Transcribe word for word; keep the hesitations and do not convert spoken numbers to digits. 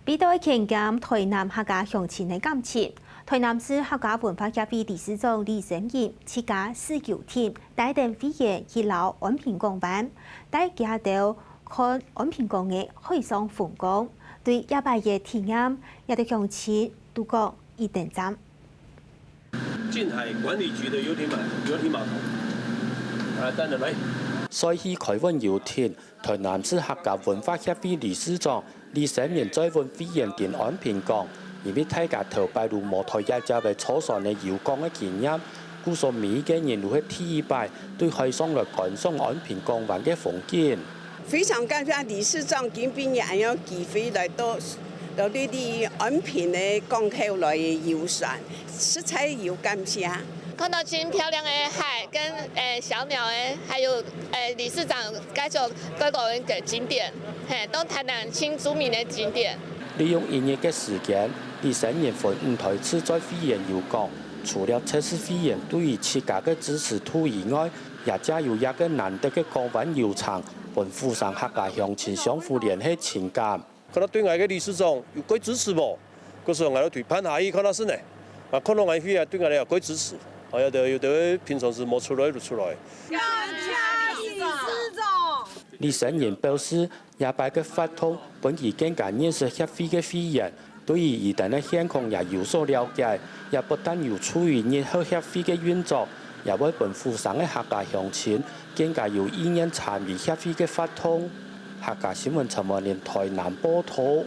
為著牽感台南客家鄉親个感情，台南市客家文化協會理事長李昇仁自家駛遊艇，帶等會員去到安平港玩，帶佢兜看安平港个海上風光。對這擺个體驗，這兜鄉親都講一等讚。 近海管理局的游艇码，游艇码头。啊，等等来。所以去開阮遊艇，台南市客家文化協會理事長李昇仁載阮會員行安平港，因為大家頭擺都無在這隻个坐船个遊港个經驗，故所每一個人都係第一擺對海上來觀賞安平港灣个風景。 非常感謝理事長今晡日恁樣機會來到，到這裡安平个港口來遊船，實在有感謝。看到真漂亮的海，跟，呃，小鳥，欸，還有，呃，理事長介紹各個的景點，嘿，都台南新著名的景點。利用一日个時間，李昇仁分五台次載會員遊港，除了測試會員對於自家个支持度以外，也藉由這個難得个港灣遊程， 分府城客家鄉親相互聯繫情感。看到對𠊎个理事長有蓋支持無？故所𠊎就對辦下去看下先呢。啊，看到𠊎會啊，對𠊎來也蓋支持。啊，有兜有兜平常時無出來就出來。感謝理事長。李昇仁表示，這擺个活動分佢更加認識協會个會員， 對於佢等个現況也有所了解，也不但有助於日後協會个運作，也會分府城个客家鄉親更加有意願參與協會个活動。客家新聞陳文玲台南報導。